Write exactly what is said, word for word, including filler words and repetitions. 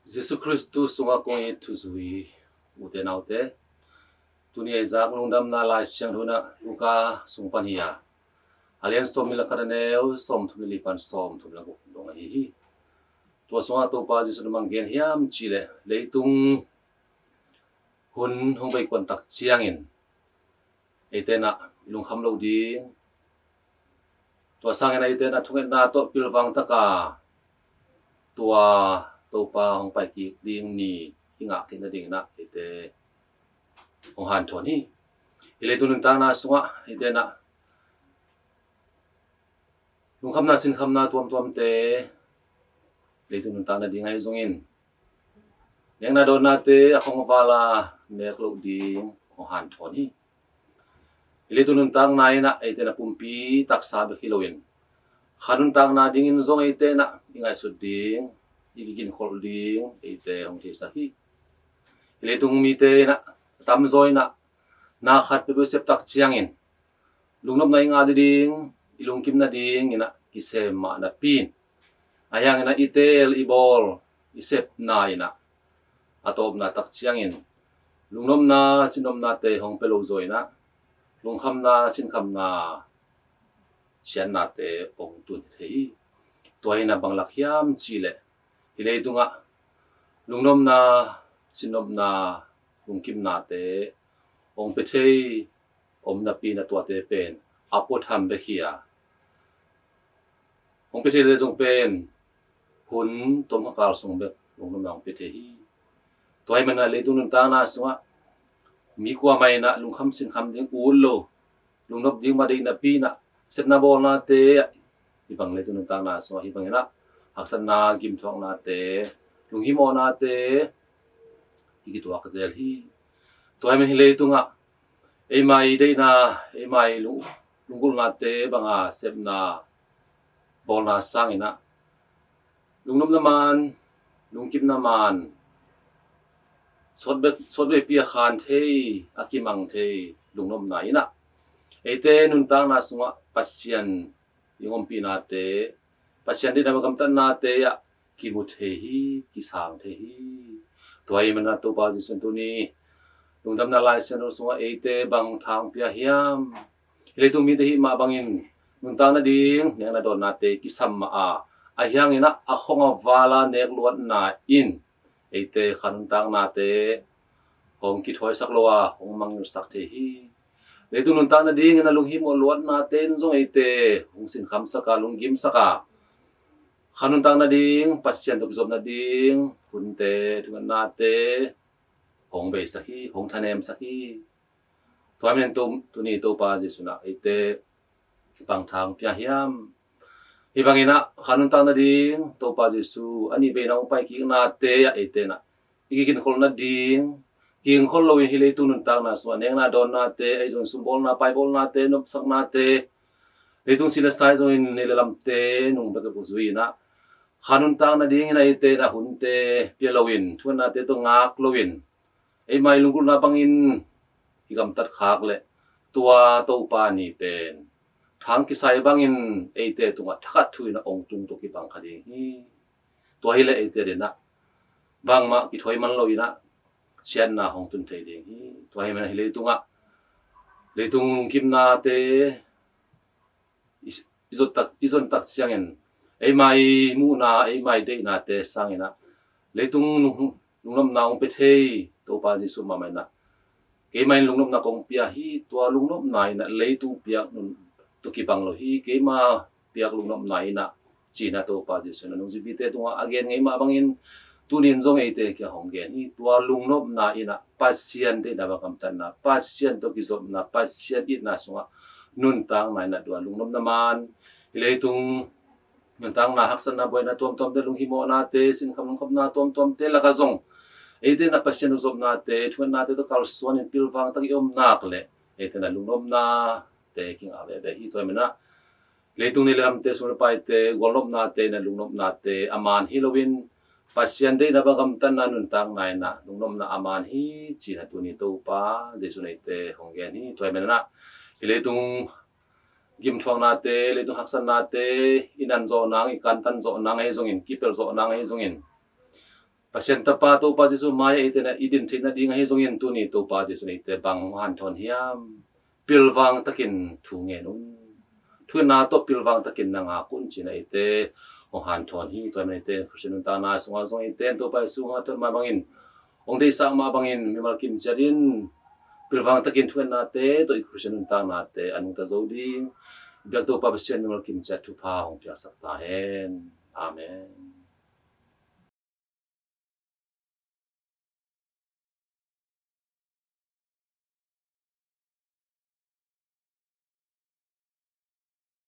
Jesu Khrist tu sungah kong it thuzui ute naute, tuni a i zak lungdamna Lai Siangtho in ah Luka sung pan hi a, a lian sawm nih le khat, a neu sawm thum le li pan sawm thum le guk dong ahi hi. Tua sungah Topa Jesu in bang gen hiam cih leh, leitung hun hong bei kuan tak ciangin eite in ah i lungkham lo ding, tua sangin eite in ah thungetna tawh pilvang taka tua Topa hong pai kik ding ni i ngah kik nadingin ah eite hong hanthawn hi. Hih leitung nuntakna sungah eite in ah lungkhamna sinkhamna tuamtuamte, leitung nuntak nading ahi zongin, nekna dawnnate a khong a vala nek loh ding hong hanthawn hi. Hih leitung nuntakna in ah eite in ah pumpi taksa bek hi loin, kha nuntakna dingin zong eite in ah i ngaihsut ding, i kiginkholh ding eite hong theisak hi. Hih leitung mite in ah a tamzaw in ah na khat peuhpeuh i sep tak ciangin lungnopna i ngah ding, i lungkim nadingin ah kisem mah napi in, ahi hangin ah i teel i bawl i sepna in ah a tawpna tak ciangin lungnopna sinnopnate hong pia lo zaw in ah lungkhamna sinkhamna siatnate hong tun thei hi. Tua hi in ah bang lak hiam cih leh, hih leitungah lungnopna sinnopna lungkimnate hong pia thei om napi in ah tuate pen a puatham bek hi a, hong pia thei leh zong pen hun tomkha kal sung bek lungnopna hong pia thei hi. Tua ahih manin ah leitung nuntakna sungah mi kuamah in ah lungkham sinkham ding ut lo, lungnop ding mah deih napi in ah sepna bawlnate ah, hih bang leitung nuntakna sungah hih bangin ah haksatna gimthuaknate, lunghimawhnate i kituak zel hi. Tua ahih manin hih leitungah eima i deihna, eima i lung, lunggulhnate banga sepna bawlna sangin ah lungnopna man, lungkimna man, sawt bek, sawtveipi a khan thei, a kimang thei lungnopna in ah eite nuntakna sungah Pasian i ompihnate, Pasian deihna bang gamtatnate ah kimu thei hi, kisang thei hi. Tua ahih manin ah Topa Jesu in tuni lungdamna Lai Siangtho sungah eite bang tha hong pia hiam? Hih leitung mite hih mah bangin nuntak nading nekna dawnnate kisam mah a, ahi hangin ah a khong a vala nek luatna in eite kha nuntaknate hong kithawisak lo a, hong mangngilhsak thei hi. Leitung nuntak nadingin a lunghimawh luatnate in zong eite hong sinkhamsak a, lunggimsak a, kha nuntak nading, Pasian tawh kizop nading hunte, thungetnate hong beisak hi, hong thanemsak hi. Tua ahih manin tuni Topa Jesu in ah eite bang tha hong pia hiam? Hih bangin ah kha nuntak nading Topa Jesu a nih veina hong pai kiknate ah eite in ah i kiginkholh nading, kiginkholh loin hih leitung nuntakna sungah nekna dawnnate ahi zongin, sumbawlna paibawlnate, nopsaknate, leitung si le sa ahi zongin, nei le lamte nung bek a zui in ah kha nuntak nadingin ah eite in ah hunte pia loin, thungetnate tawh ngak loin, eima i lunggulhna bangin i gamtat khak leh tua Topa ni pen thang kisai bangin eite tungah thakhat thu in ah hong tung tawh kibang kha ding hi. Tua hi leh eite adingin ah bangmah kithawi man lo in ah siatna hong tun thei ding hi. Tua ahih manin ah hih leitungah leitung lungkimnate i, i zon tak, i zon tak ciangin eima i muhna, eima i deihnate sangin ah leitung lung, lungnopna hong pia thei Topa Jesu mahmah in ah keima in lungnopna kong pia hi, tua lungnopna in ah leitung piak nun tawh kibang lo hi, keima piak lungnopna in ah, ci-in ah Topa Jesu in a nungzuipite tungah a gen ngei mah bangin tuni in zong eite kiang hong gen hi. Tua lungnopna in ah Pasian deihna bang gamtatna, Pasian tawh kizopna, Pasian itna sungah nuntakna in ah tua lungnopna man, hih leitung nuntakna, haksatna, buaina tuamtuamte, lunghimawhnate, sinkham lungkhamna tuamtuamte lakah zong eite in ah Pasian tawh zopnate, thungetnate tawh kalsuanin pilvang tak i om nak leh eite in ah lungnopnate kingah veve hi. Tua ahih manin ah leitung nei le lamte, sum le paite gualnopnate in ah lungnopnate a man hi loin, Pasian deihna bang gamtatna, nuntakna in ah lungnopna a man hi, ci-in ah tuni Topa Jesu in eite hong gen hi. Tua ahih manin ah hih leitung gimthuaknate, leitung haksatnate i nan zawh nang, i kantan zawh nang ahi zongin, kipelh zawh nang ahi zongin, Pasian Tapa Topa Jesu mai-ah eite na i din theihna ding ahi zongin tuni Topa Jesu in eite bang hong hanthawn hiam? Pilvang takin thu ngen un. Thu ngenna tawh pilvang takin na ngak un ci-in eite hong hanthawn hi. Tua ahih manin eite Khristian nuntakna sungah zong eite Topa Jesu hong hanthawn mah bangin, hong deihsak mah bangin mimal kimciat in pilvang takin thu ngennate tawh i Khristian nuntaknate a nungta zo ding biak Topa Pasian mimal kimciat thupha hong piaksak ta hen. Amen.